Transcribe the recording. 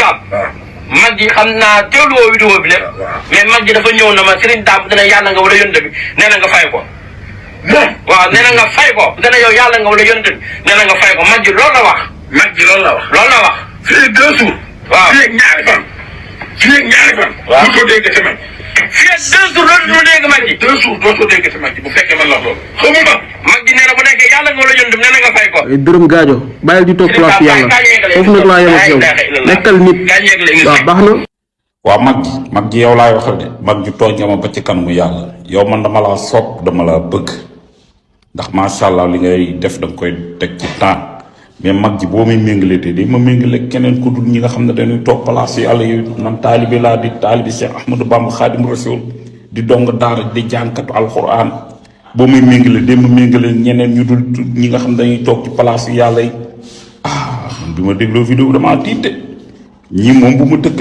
Dame. mag ji xam naa teewluwoo vidéo bi lépp. mais mag ji dafa ñëw na ma Serigne Dame dina yàlla nga wala yonent bi nee na nga fay ko. waaw nee na nga fay ko dana yow yàlla nga wala yonent bi nee na nga fay ko mag ji loolu la wax. mag ji loolu la wax. loolu la wax. fii 2 jours. waaw fii ak ñaari fan. fii ak ñaari fan. waaw du ko dégg ci man. fii ak 2 jours loolu du dégg mag ji. 2 jours doo ko dégg ci mag ji bu fekkee man la loolu. xamuma. mag ji nee na bu nekkee yàlla nga wala yonent bi nee na nga fay ko. dërëm gaajo bàyyil di toog place yàlla foofu nag laa yem ak yow nekkal nit waaw baax na. waaw mag ji yow laay waxal de mag ji tooñ nga ma ba ci kanamu yàlla yow man dama laa sopp dama la bëgg ndax macha allah li ngay def da nga koy teg ci temps mais mag ji boo muy méngale te di ma méngale keneen ku dul ñi nga xam ne dañuy toog place yi yàlla yu nan taalibi laa di taalibi Cheikh Ahmadou Bamba Khadim Rasoul di dong daara di jànkatu alquran boo muy méngale de ma méngale ñeneen ñu dul ñi nga xam dañuy toog ci place yi yàlla yi man bi ma dégloo vidéo damaa tiit de ñii moom bu ma tëkk